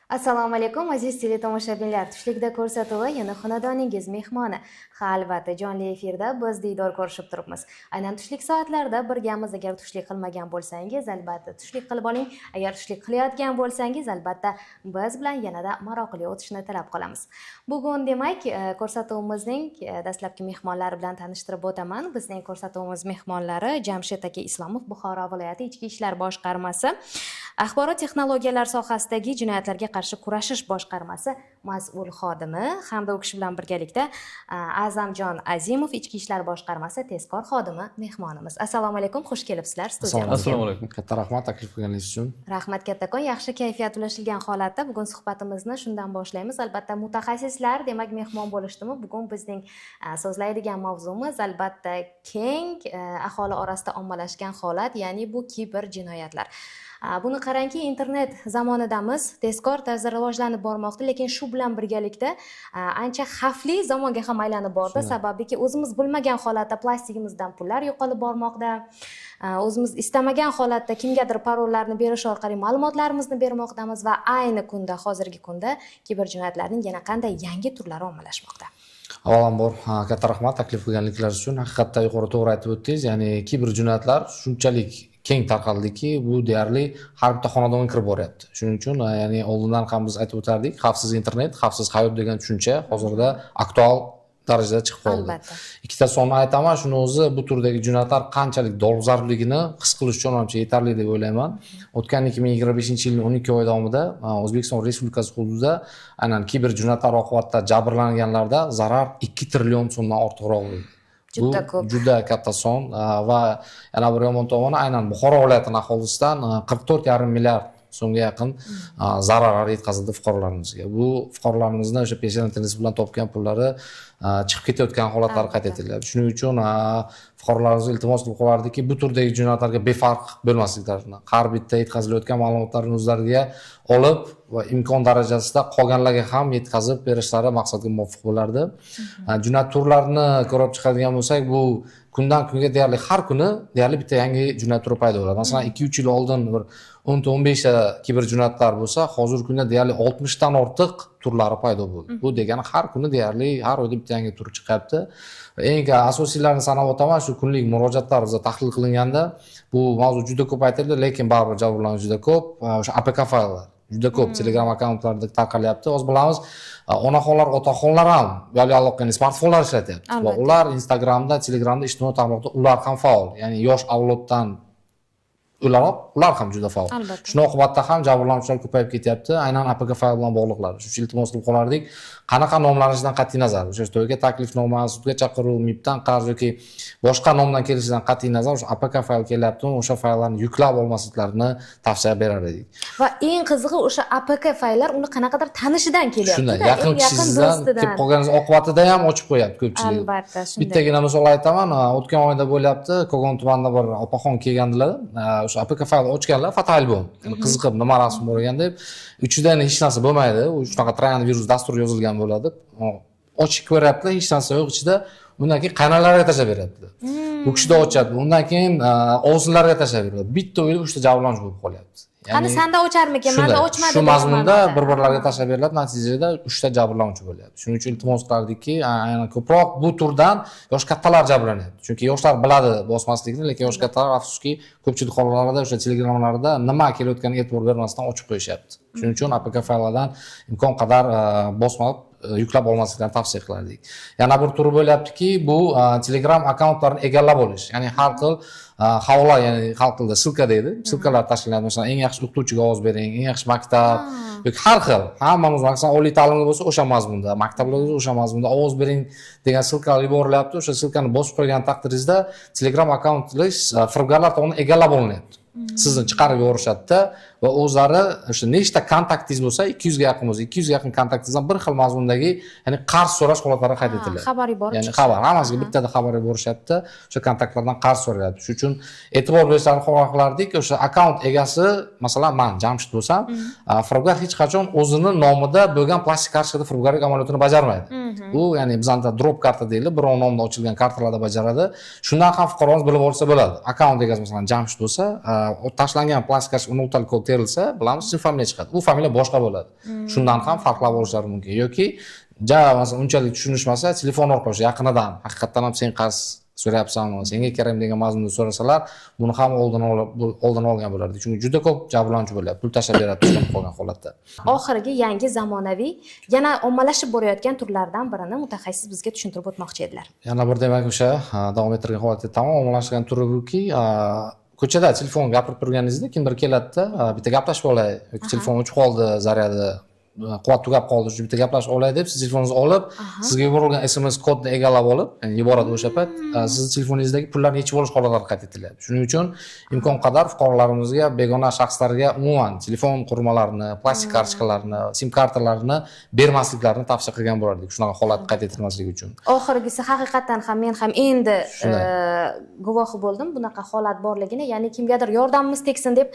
Assalomu alaykum aziz teletomoshabinlar. Tushlikda ko'rsatuvi yana xonadoningiz mehmoni. Ha, albatta jonli efirda biz diydor ko'rishib turibmiz. Aynan tushlik soatlarida birgamiz. Agar tushlik qilmagan bo'lsangiz, albatta tushlik qilib oling. Agar tushlik qilayotgan bo'lsangiz, albatta biz bilan yanada maroqli o'tishni talab qilamiz. Bugun demak, ko'rsatuvimizning dastlabki mehmonlari bilan tanishtirib o'taman. Bizning ko'rsatuvimiz mehmonlari Jamshid aka Islomov, Buxoro viloyati Ichki ishlar boshqarmasi axborot texnologiyalari sohasidagi jinoyatlarga qarshi kurashish boshqarmasi mas'ul xodimi hamda u kishi bilan birgalikda Azamjon Azimov, Ichki ishlar boshqarmasi tezkor xodimi mehmonimiz. Assalomu alaykum, xush kelibsizlar studiyamizga. Assalomu alaykum. Katta rahmat taklif qilganingiz uchun. Rahmat kattakon. Yaxshi kayfiyat ulashilgan holatda bugun suhbatimizni shundan boshlaymiz. Albatta mutaxassislar demak mehmon bo'lishdimi? Bugun bizning so'zlaydigan mavzumiz albatta keng aholi orasida ommalashgan holat, ya'ni bu kiber jinoyatlar. Buni qarangki, internet zamonidamiz, tezkor tarzda rivojlanib bormoqda, lekin shu bilan birgalikda ancha xavfli zamonga ham aylanib bordi. Sababiki o'zimiz bilmagan holatda plastigimizdan pullar yo'qolib bormoqda. O'zimiz istamagan holatda kimgadir parollarni berish orqali ma'lumotlarimizni bermoqdamiz va ayni kunda, hozirgi kunda kiber jinoyatlarning yana qanday yangi turlari ommalashmoqda. Avvalambor katta rahmat taklif qilganliklaringiz uchun. Haqiqatda yuqori to'g'ri aytib o'tdingiz, ya'ni kiber jinoyatlar shunchalik keng tarqaldiki, bu deyarli har bitta xonadonga kirib boryapti. Shuning uchun, ya'ni oldindan ham biz aytib o'tardik, xavfsiz internet, xavfsiz hayot degan tushuncha hozirda aktual darajada chiqib qoldi. Ikkita sonni aytaman, shuni o'zi bu turdagi jinoyatlar qanchalik dolzarbligini his qilish uchun ancha yetarli deb o'ylayman. O'tgan 2025-yilning 12 oy davomida O'zbekiston Respublikasi hududida aynan kiber jinoyatlar oqibatida jabrlanganlarda zarar 2 trillion so'mdan ortiqroq bo'ldi. Juda ko'p. Juda katta son va yana bir yomon tomoni aynan Buxoro viloyati aholisidan 44,5 milliard so'mga yaqin zararlar yetkazildi fuqarolarimizga. Bu fuqarolarimizni o'sha peshona tinisi bilan topgan pullari chiqib ketayotgan holatlar qayd etilyapti. Shuning uchun fuqarolarimizga iltimos qilib qolardiki, bu turdagi jinoyatlarga befarq bo'lmasliklarini, har bitta yetkazilayotgan ma'lumotlarni o'zlariga olib va imkon darajasida qolganlarga ham yetkazib berishlari maqsadga muvofiq bo'lardi. Jinoyat turlarini ko'rib chiqadigan bo'lsak, bu kundan kunga deyarli har kuni deyarli bitta yangi jinoyat turi paydo bo'ladi. Masalan, 2-3 yil oldin bir 10-15 ta kiber jinoyatlar bo'lsa, hozirgi kunda deyarli 60 dan ortiq turlari paydo bo'ldi. Bu degani har kuni deyarli har oyda bitta yangi tur chiqyapti. Eng asosiylarini sanab o'taman, shu kunlik murojaatlar bizda tahlil qilinganda bu mavzu juda ko'p aytildi, lekin baribir jabrlanuvchi juda ko'p. O'sha APK fayllar juda ko'p Telegram akkauntlarida tarqalyapti. Hozir bilamiz, onaxonlar, otaxonlar ham uyali aloqani smartfonlar ishlatyapti va ular Instagramda, Telegramda, ijtimoiy tarmoqda ular ham faol. Ya'ni yosh avloddan ular ham juda faol. Shuni oqibatida ham jabrlanuvchilar ko'payib ketyapti. Aynan APK fayl bilan bog'liqlar. Shuning uchun iltimos qilib qolardik, qanaqa nomlanishidan qat'iy nazar, o'sha to'yga taklifnoma, sudga chaqiruv, MIBdan qarz yoki boshqa nomdan kelishidan qat'iy nazar o'sha APK fayl kelyaptimi, o'sha fayllarni yuklab olmasliklarini tavsiya berar edik. Va eng qizig'i o'sha APK fayllar uni qanaqadir tanishidan kelyapti. Shunday, yaqin kishisidan kelib qolganingiz oqibatida ham ochib qo'yapti ko'pchilik. Albatta, shunday. Bittagina misol aytaman, o'tgan oyda bo'lyapti, Kogon tumanida bir opaxon kelgandilar, o'sha APK fayl ochganlar, fotoalbom. Qiziqib nima rasm bor ekan deb, ichida hech narsa bo'lmaydi. U shunaqa Troyan virus dasturi yozilgan bo'ladi. Ochib ko'ryaptilar, hech narsa yo'q ichida. Undan keyin qaynonalariga tashlab beryaptilar. U kishi ochadi. Undan keyin ovsinlarga tashlab beradi. Bitta uyda 3 ta jabrlanuvchi bo'lib qolyapti. Qani senda ocharmikan, menda ochmadi. Shu mazmunda bir-birlariga tashlab beriladi, natijada 3 ta jabrlanuvchi bo'lyapti. Shuning uchun iltimos qilardikki, aynan ko'proq bu turdan yosh kattalar jabrlanyapti. Chunki yoshlar biladi bosmaslikni, lekin yosh kattalar afsuski ko'pchilik hollarda o'sha Telegramlarda nima kelayotganiga e'tibor bermasdan ochib qo'yishyapti. Shuning uchun APK fayllardan imkon qadar bosmab yuklab olmasliklarini tavsiya qilardik. Yana bir turi bo'lyaptiki, bu Telegram akkauntlarini egallab olish. Ya'ni har xil havola, ya'ni har xilda ссылка deydi. Ссылkalar tashlanadi. Masalan, eng yaxshi o'qituvchiga ovoz bering, eng yaxshi maktab yoki har xil, hammamiz masalan oliy ta'limda bo'lsa o'sha mazmunda, maktablarda bo'lsa o'sha mazmunda ovoz bering degan ссылkalar yuborilyapti. O'sha ссылкani bosib qo'ygan taqdiringizda Telegram akkauntingiz firibgarlar tomonidan egallab olinyapti. Sizni chiqarib yuborishadi va o'zlari o'sha nechta kontaktingiz bo'lsa, 200 ga yaqin bo'lsa, 200 ga yaqin kontaktingizdan bir xil mazmundagi, ya'ni qarz so'rash holatlari qayd etiladi. Xabar yuborib, ya'ni xabar, hammasiga bittada xabar yuborishadi, o'sha kontaktlardan qarz so'rayapti. Shuning uchun e'tibor berishlarini xohlardik. O'sha akkaunt egasi, masalan, men Jamshid bo'lsam, firibgar hech qachon o'zini nomida bo'lgan plastik kartochkada firibgarlik amaliyotini bajarmaydi. Bu, ya'ni bizda drop karta deyiladi, birov nomida ochilgan kartalarda bajaradi. Shundan ham fuqarolarimiz bilib olsa bo'ladi. Akkaunt egasi masalan Jamshid bo'lsa, tashlangan plastik kartochka 10 nuqtali kod terilsa, bilamiz, ism familiya chiqadi. U familiya boshqa bo'ladi. Shundan ham farqlab olishlari mumkin. Yoki ja masalan unchalik tushunishmasa, telefon orqali o'sha yaqinidan haqiqatdan ham sen qarz so'rayapsanmi, senga kerakmi degan mazmunda so'rasalar, buni ham oldini olgan bo'lardi. Chunki juda ko'p jabrlanuvchi bo'lyapti, pul tashlab beradi tushunib qolgan holatda. Oxirgi yangi zamonaviy, yana ommalashib borayotgan turlardan birini mutaxassis bizga tushuntirib o'tmoqchi edilar. Yana bir demak o'sha davom ettirgan holatda tamom ommalashgan turi buki, ko'chada telefon gapirib turganingizda kimdir keladida, bitta gaplashib olay, yoki telefon o'chib qoldi, zaryadi quvvat tugab qoldi, shu bitta gaplashib olay deb siz telefoningizni olib, sizga yuborilgan SMS kodni egallab olib, ya'ni yuboradi o'sha payt, sizni telefoningizdagi pullarni yechib olish holatlari qayd etilyapti. Shuning uchun imkon qadar fuqarolarimizga, begona shaxslarga umuman telefon qurilmalarini, plastik kartochkalarini, sim kartalarini bermasliklarini tavsiya qilgan bo'lardik, shunaqa holat qayd etilmasligi uchun. Oxirgisi haqiqatan ham men ham endi guvohi bo'ldim bunaqa holat borligini, ya'ni kimgadir yordamimiz tegsin deb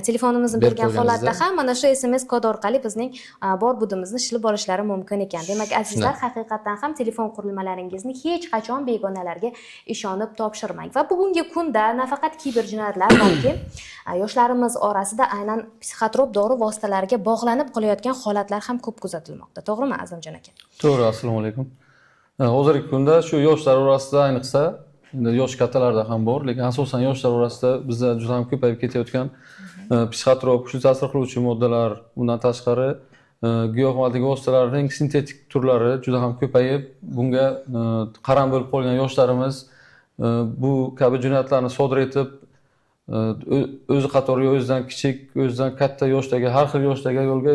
telefonimizni bergan holatda ham mana shu SMS kod orqali bizning bor budimizni shilib olishlari mumkin ekan. Demak, azizlar, haqiqatan ham telefon qurilmalaringizni hech qachon begonalarga ishonib topshirmang. Va bugungi kunda nafaqat kiber jinoyatlar, balki yoshlarimiz orasida aynan psixotrop dori vositalariga bog'lanib qolayotgan holatlar ham ko'p kuzatilmoqda. To'g'rimi, Azimjon aka? To'g'ri, assalomu alaykum. Hozirgi kunda shu yoshlar orasida ayniqsa, endi yosh kattalarda ham bor, lekin asosan yoshlar orasida bizda juda ham ko'payib ketayotgan psixotrop, kuchli ta'sir qiluvchi moddalar, undan tashqari giyohvandlik vositalarining sintetik turlari juda ham ko'payib, bunga qaram bo'lib qolgan yoshlarimiz bu kabi jinoyatlarni sodir etib, o'zi qatori o'zidan kichik, o'zidan katta yoshdagi, har xil yoshdagi ayolga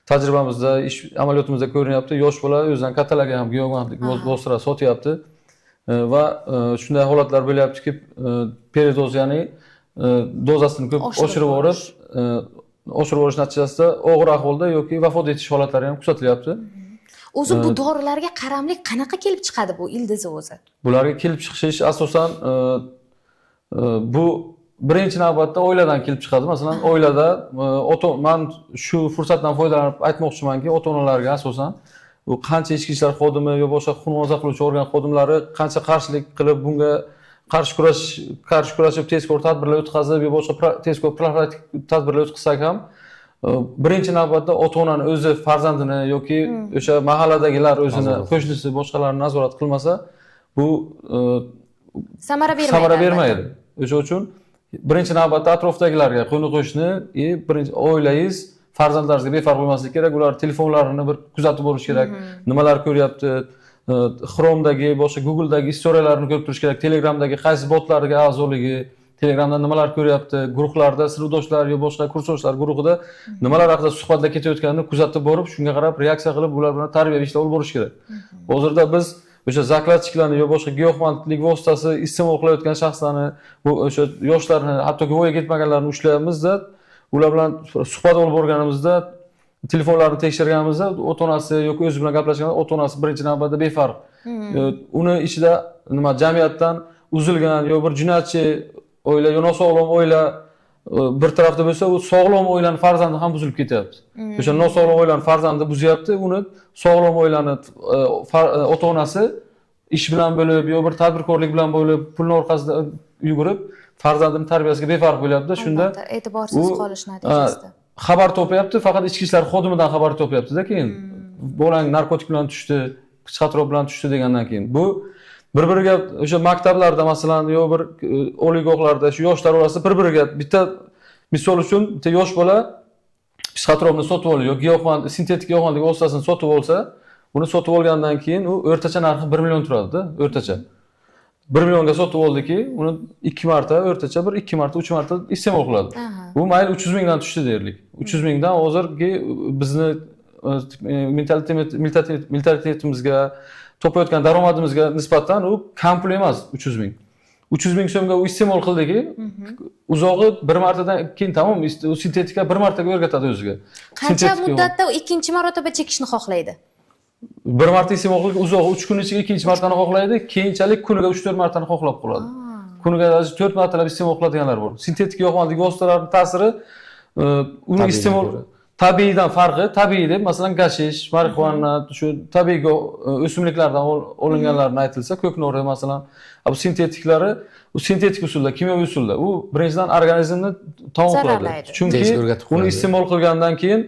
tajribamizda, ish amaliyotimizda ko'rinyapti, yosh bola o'zidan kattalarga ham giyohvandlik vositalari sotyapti va shunday holatlar bo'lyaptiki, peredoz, ya'ni dozasini ko'p oshirib yuborib, oshirib yuborish natijasida og'ir ahvolda yoki vafot etish holatlari ham kuzatilyapti. O'zi bu dorilarga qaramlik qanaqa kelib chiqadi bu ildizi o'zi? Bularga kelib chiqish asosan bu birinchi navbatda oiladan kelib chiqadi. Masalan, oilada man shu fursatdan foydalanib aytmoqchimanki, ota-onalarga asosan u qancha ichki ishlar xodimi yo boshqa huquq muhofaza qiluvchi organ xodimlari qancha qarshilik qilib bunga qarshi kurashib tezkor tadbirlar o'tkazib yo boshqa tezkor profilaktik tadbirlar o'tkazsak ham birinchi navbatda ota-onani o'zi farzandini yoki o'sha mahalladagilar o'zini qo'shnisi boshqalarni nazorat qilmasa bu samara bermaydi. O'sha uchun birinchi navbatda atrofdagilarga, qo'ni-qo'shni, birinchi oilangiz, farzandlaringizga befarq bo'lmaslik kerak. Ular telefonlarini bir kuzatib borish kerak. Nimalar ko'ryapti? Chrome'dagi, boshqa Google'dagi istoriyalarni ko'rib turish kerak. Telegram'dagi qaysi botlarga a'zoligi, Telegram'da nimalar ko'ryapti, guruhlarda sinfdoshlar yo boshqa kursdoshlar guruhida nimalar haqida suhbatlar ketayotganini kuzatib borib, shunga qarab reaksiya qilib, ular bilan tarbiyaviy ishlar olib borish kerak. Hozirda biz o'sha zakladchiklarni yo boshqa giyohvandlik vositasi iste'mol qilayotgan shaxslarni, bu o'sha yoshlarni, hattoki voyaga yetmaganlarni ushlayapmizda, ular bilan suhbat olib borganimizda, telefonlarini tekshirganimizda ota-onasi yoki o'zi bilan gaplashganda ota-onasi birinchi navbatda befarq. Uni ichida nima jamiyatdan uzilgan yo bir jinoyatchi oila yo nosog'lom oila bir tarafda bo'lsa, u sog'lom oilani farzandi ham buzilib ketyapti. O'sha nosog'lom oilani farzandi buzyapti, uni sog'lom oilani ota-onasi ish bilan bo'lib yo bir tadbirkorlik bilan bo'lib, pulni orqasida yugurib, farzandini tarbiyasiga befarq bo'lyapti. Shunda e'tiborsiz qolish natijasida xabar topyapti, faqat ichki ishlar xodimidan xabar topyapti-da keyin. Bolang narkotik bilan tushdi, psixotrop bilan tushdi degandan keyin. Bu bir-biriga o'sha maktablarda masalan yo bir oliygohlarda shu yoshlar orasida bir-biriga bitta misol uchun bitta yosh bola psixotropni sotib oldi yoki giyohvand, sintetik giyohvandlik vositasini sotib olsa, uni sotib olgandan keyin u o'rtacha narxi 1 million turadi-da, o'rtacha. 1 millionga sotib oldiki, uni 2 marta, o'rtacha bir 2 marta, 3 marta iste'mol qiladi. Bu mayli 300 mingdan tushdi deylik. 300 mingdan hozirgi bizni mentalitetimizga, topayotgan daromadimizga nisbatan u kam pul emas 300 ming. 300 ming so'mga u iste'mol qildiki, uzog'i bir martadan keyin tamom, u sintetika bir martaga o'rgatadi o'ziga. Qancha muddatda u ikkinchi marotaba chekishni xohlaydi? Bir marta iste'mol qilib, uzog'i 3 kun ichida ikkinchi martani xohlaydi, keyinchalik kuniga 3-4 martani xohlab qoladi. Kuniga 4 martalab iste'mol qiladiganlar bor. Sintetik giyohvandlik vositalarining ta'siri uni iste'mol Tabiiydan farqi, tabiiy deb masalan gashish, marixuana, shu tabiiy o'simliklardan olinganlarini aytilsa, ko'knori masalan, bu sintetiklari, u sintetik usulda, kimyoviy usulda. U birinchidan organizmni taom qiladi. Chunki uni iste'mol qilgandan keyin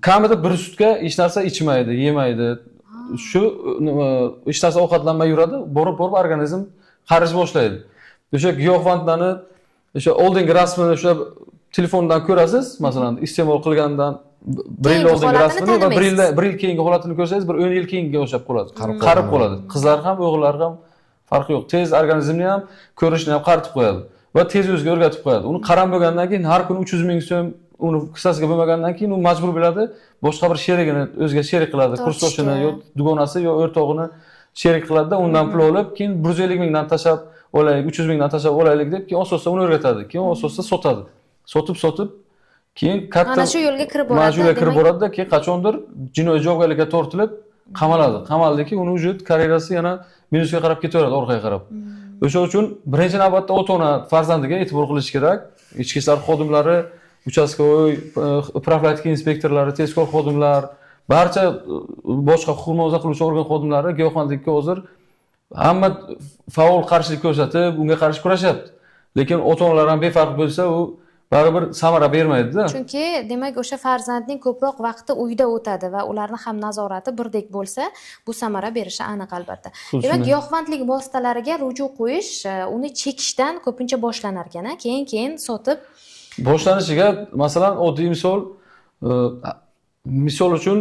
kamida bir sutka hech narsa ichmaydi, yemaydi. Shu hech narsa ovqatlanmay yuradi, borib-borib organizm qarish boshlaydi. O'sha giyohvandlarni o'sha oldingi rasmini o'sha telefondan ko'rasiz, masalan, iste'mol qilgandan bir yil oldingi rasmini va bir yil keyingi holatini ko'rsangiz, bir 10 yil keyingiga o'xshab qoladi. Qarib qoladi. Qizlar ham, o'g'illar ham farqi yo'q. Tez organizmni ham, ko'rishni ham qaritib qo'yadi va tez o'ziga o'rgatib qo'yadi. Uni qaram bo'lgandan keyin har kuni 300 ming so'm uni kissasiga bo'lmagandan keyin u majbur bo'ladi, boshqa bir sherigini o'ziga sherik qiladi, kursdoshini yo dugonasi yo o'rtog'ini sherik qiladida, undan pul olib, keyin 150 mingdan tashlab olaylik, 300 mingdan tashlab olaylik deb, keyin asosda uni o'rgatadi, keyin asosda sotadi. Sotib-sotib keyin katta mana shu yo'lga kirib boradi. Mana shu yo'lga kirib boradida, keyin qachondir jinoiy javobgarlikka tortilib qamaladi. Qamaldiki, uni vujud karyerasi yana minusga qarab ketaveradi, orqaga qarab. O'sha uchun birinchi navbatda ota-ona farzandiga e'tibor qilish kerak. Ichki ishlar xodimlari, uchastkovoy, profilaktika inspektorlari, tezkor xodimlar, barcha boshqa huquq muhofaza qiluvchi organ xodimlari giyohvandlikka hozir hamma faol qarshilik ko'rsatib, unga qarshi kurashyapti. Lekin ota-onalar ham befarq bo'lsa, u baribir samara bermaydi-da. Chunki demak o'sha farzandning ko'proq vaqti uyda o'tadi va ularni ham nazorati birdek bo'lsa, bu samara berishi aniq albatta. Demak, giyohvandlik vositalariga ruju qo'yish uni chekishdan ko'pincha boshlanar ekan, keyin sotib boshlanishiga, masalan, oddiy misol uchun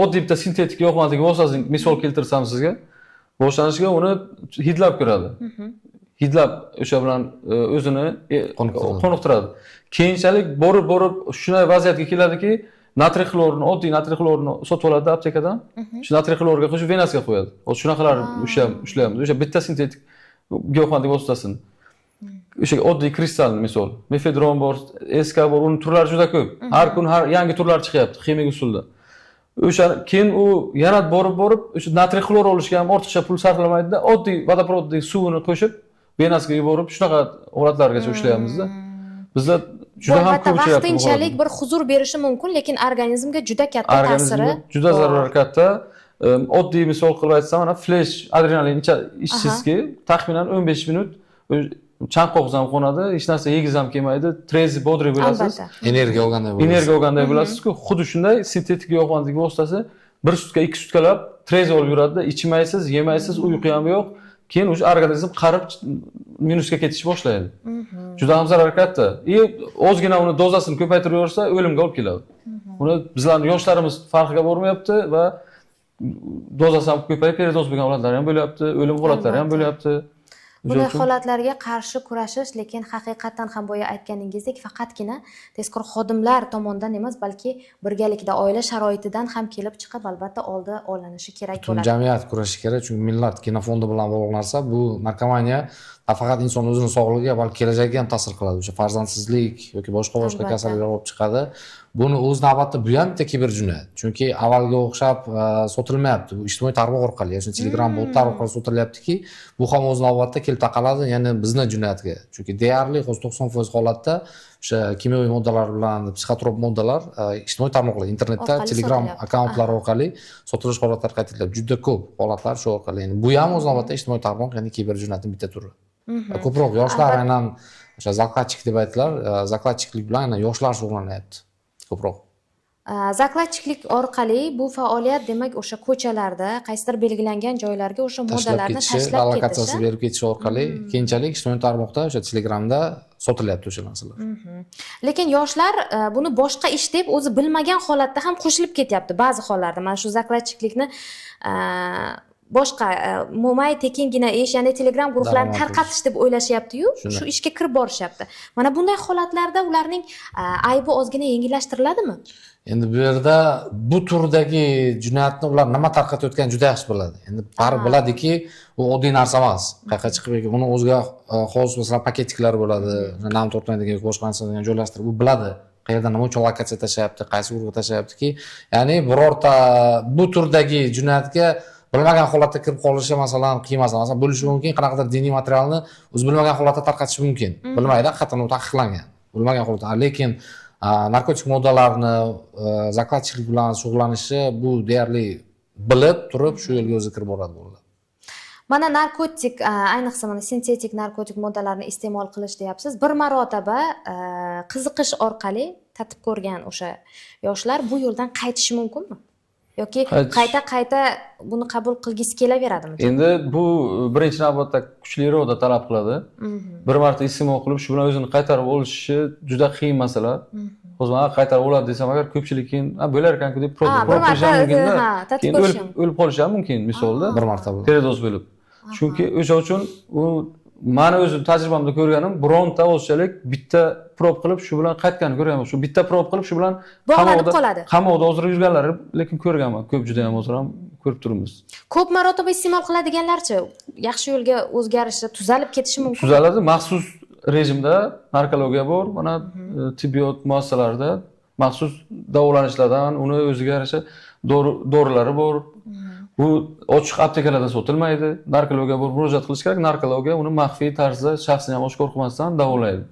oddiy bitta sintetik giyohvandlik vositasini misol keltirsam sizga, boshlanishiga uni hidlab ko'radi. Hidlab o'sha bilan o'zini qoniqtiradi. Keyinchalik borib shunday vaziyatga keladiki, natriy xlorni, oddiy natriy xlorni sotib oladi aptekadan. Shu natriy xlorga qo'shib venasiga qo'yadi. Hozir shunaqalar ushlaymiz. O'sha bitta sintetik giyohvandlik vositasini. O'sha oddiy kristalni misol, mefedron bor, SK bor, uning turlari juda ko'p. Har kun har yangi turlar chiqyapti ximik usulda. O'sha keyin u yana borib o'sha natriy xlor olishga ham ortiqcha pul sarflamaydida, oddiy vodoprovodning suvini qo'shib venasiga yuborib shunaqa holatlargacha ushlayapmiz-da. Bizda juda ham ko'p uchrayapti. Vaqtinchalik bir huzur berishi mumkin, lekin organizmga juda katta ta'siri, juda zarar katta. Oddiy misol qilib aytsam, mana flash adrenalin ichsizki, taxminan 15 minut chanqog'ingiz ham qo'nadi, hech narsa yegingiz ham kelmaydi, trezi bodri bo'lasiz. Energiya olganday bo'lasiz. Energiya olganday bo'lasiz-ku. Xuddi shunday sintetik giyohvandlik vositasi bir sutka, 2 sutkalab trezi olib yuradida, ichmaysiz, yemaysiz, uyqu ham yo'q. Keyin o'sha organizm qarib minusga ketish boshlaydi. Juda ham zarar katta. Ozgina uni dozasini ko'paytiraversa o'limga olib keladi. Uni bizlarning yoshlarimiz farqiga bormayapti va dozasi ham ko'payib, peredoz bo'lgan holatlar ham bo'lyapti, o'lim holatlari ham bo'lyapti. Bunday holatlarga qarshi kurashish, lekin haqiqatan ham boya aytganingizdek, faqatgina tezkor xodimlar tomonidan emas, balki birgalikda oila sharoitidan ham kelib chiqib albatta oldi olinishi kerak bo'ladi. Jamiyat kurashishi kerak, chunki millat genofondi bilan bog'liq narsa. Bu narkomaniya nafaqat inson o'zini sog'ligiga, balki kelajagiga ham ta'sir qiladi. O'sha farzandsizlik yoki boshqa kasalliklar olib chiqadi. Buni o'z navbatida bu ham bitta kiber jinoyat. Chunki avvalga o'xshab sotilmayapti. Bu ijtimoiy tarmoq orqali, ya'ni Telegram botlar orqali sotilyaptiki, bu ham o'z navbatida kelib taqaladi, ya'ni bizni jinoyatga. Chunki deyarli hozir 90% holatda o'sha kimyoviy moddalar bilan psixotrop moddalar ijtimoiy tarmoqlar, internetda Telegram akkauntlar orqali sotilish holatlari qayd etiladi. Juda ko'p holatlar shu orqali. Ya'ni bu ham o'z navbatida ijtimoiy tarmoq, ya'ni kiber jinoyatning bitta turi. Ko'proq yoshlar aynan o'sha zakladchik deb aytilar, zakladchiklik bilan aynan yoshlar shug'ullanyapti ko'proq. Zakladchiklik orqali bu faoliyat demak o'sha ko'chalarda, qaysidir belgilangan joylarga o'sha moddalarni tashlab ketishi, berib ketishi orqali keyinchalik ijtimoiy tarmoqda, o'sha Telegramda sotilyapti o'sha narsalar. Lekin yoshlar buni boshqa ish deb o'zi bilmagan holatda ham qo'shilib ketyapti ba'zi hollarda. Mana shu zakladchiklikni boshqa mo'may tekingina ish, ya'ni Telegram guruhlarini tarqatish deb o'ylashyapti-yu, shu ishga kirib borishyapti. Mana bunday holatlarda ularning aybi ozgina yengillashtiriladimi? Endi bu yerda bu turdagi jinoyatni ular nima tarqatayotganini juda yaxshi biladi. Endi baribir biladiki, u oddiy narsa emas. Qayerga chiqib, uni o'ziga xos masalan paketiklar bo'ladi, nam tortmaydigan yoki boshqa narsalarni joylashtirib, u biladi. Qayerda nima uchun lokatsiya tashlayapti, qaysi guruhga tashlayaptiki. Ya'ni birorta bu turdagi jinoyatga bilmagan holatda kirib qolishi masalan qiyin emas. Masalan, bo'lishi mumkin, qanaqadir diniy materialni o'zi bilmagan holatda tarqatishi mumkin. Bilmaydi, haqiqatan u taqiqlangan. Bilmagan holatda, lekin Narkotik moddalarni zakladchilik bilan shug'ullanishi bu deyarli bilib turib shu yo'lga o'zi kirib boradi bolalar. Mana narkotik, ayniqsa mana sintetik narkotik moddalarni iste'mol qilish deyapsiz. Bir marotaba qiziqish orqali tatib ko'rgan o'sha yoshlar bu yo'ldan qaytishi mumkinmi? Yoki qayta-qayta buni qabul qilgisi kelaveradimi? Endi bu birinchi navbatda kuchli iroda talab qiladi. Bir marta iste'mol qilib, shu bilan o'zini qaytarib olishi juda qiyin masala. Hozir mana qaytarib oladi desam agar ko'pchilik keyin bo'lar ekan-ku deb proba qilishi ham mumkin-da. Keyin o'lib qolishi ham mumkin misolda. Bir marta peredoz bo'lib. Chunki o'sha uchun u mani o'zim tajribamda ko'rganim, bironta o'zchalik bitta prob qilib shu bilan qaytganini ko'rganman. Shu bitta prob qilib shu bilan bog'lanib qoladi. Qamoqda hozir yurganlari lekin ko'rganman. Ko'p juda ham hozir ham ko'rib turibmiz. Ko'p marotaba iste'mol qiladiganlarchi yaxshi yo'lga o'zgarishi, tuzalib ketishi mumkin. Tuzaladi, maxsus rejimda narkologiya bor, mana tibbiyot muassasalarida maxsus davolanishlardan uni o'ziga yarasha dorilari bor. Bu ochiq aptekalarda sotilmaydi. Narkologiya bor, murojaat qilish kerak. Narkologiya uni maxfiy tarzda shaxsini ham oshkor qilmasdan davolaydi.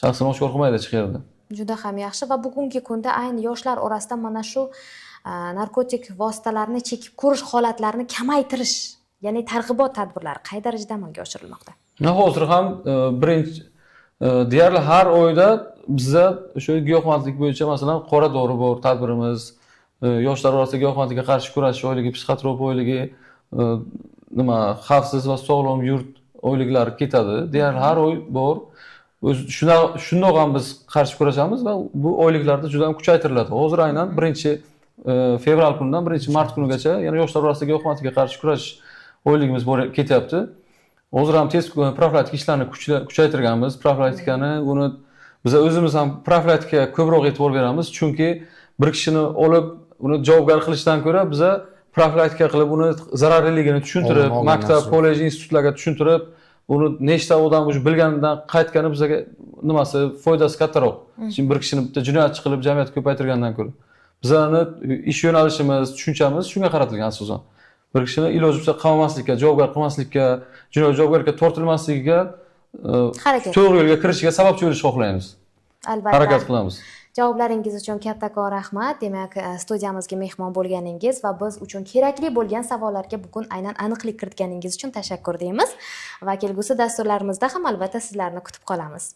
Shaxsini oshkor qilmaydi hech qayerda. Juda ham yaxshi va bugungi kunda ayni yoshlar orasida mana shu narkotik vositalarni chekib ko'rish holatlarini kamaytirish, ya'ni targ'ibot tadbirlari qay darajada amalga oshirilmoqda? Hozir ham birinchi deyarli har oyda bizda o'sha giyohvandlik bo'yicha masalan qora dori bor tadbirimiz, yoshlar orasida giyohvandlikka qarshi kurashish oyligi, psixotrop oyligi, nima xavfsiz va sog'lom yurt oyliklari ketadi. Deyarli har oy bor. O'zi shundoq ham biz qarshi kurashamiz va bu oyliklarda juda ham kuchaytiriladi. Hozir aynan 1 fevral kunidan 1 mart kunigacha yana yoshlar orasida giyohvandlikka qarshi kurashish oyligimiz bor ketyapti. Hozir ham tez profilaktik ishlarni kuchaytirganmiz. Profilaktikani uni biz o'zimiz ham profilaktikaga ko'proq e'tibor beramiz, chunki bir kishini olib uni javobgar qilishdan ko'ra biza profilaktika qilib uni zararliligini tushuntirib, maktab, kollej, institutlarga tushuntirib, uni nechta odam o'sha bilganidan qaytgani bizga nimasi foydasi kattaroq. Chunki bir kishini bitta jinoyatchi qilib jamiyatga ko'paytirgandan ko'ra bizlarni ish yo'nalishimiz, tushunchamiz shunga qaratilgan asosan. Bir kishini iloji bo'lsa qamamaslikka, javobgar qilmaslikka, jinoiy javobgarlikka tortilmasligiga, to'g'ri yo'lga kirishiga sababchi bo'lishni xohlaymiz. Albatta. Harakat qilamiz. Javoblaringiz uchun kattakon rahmat. Demak, studiyamizga mehmon bo'lganingiz va biz uchun kerakli bo'lgan savollarga bugun aynan aniqlik kiritganingiz uchun tashakkur deymiz. Va kelgusi dasturlarimizda ham albatta sizlarni kutib qolamiz.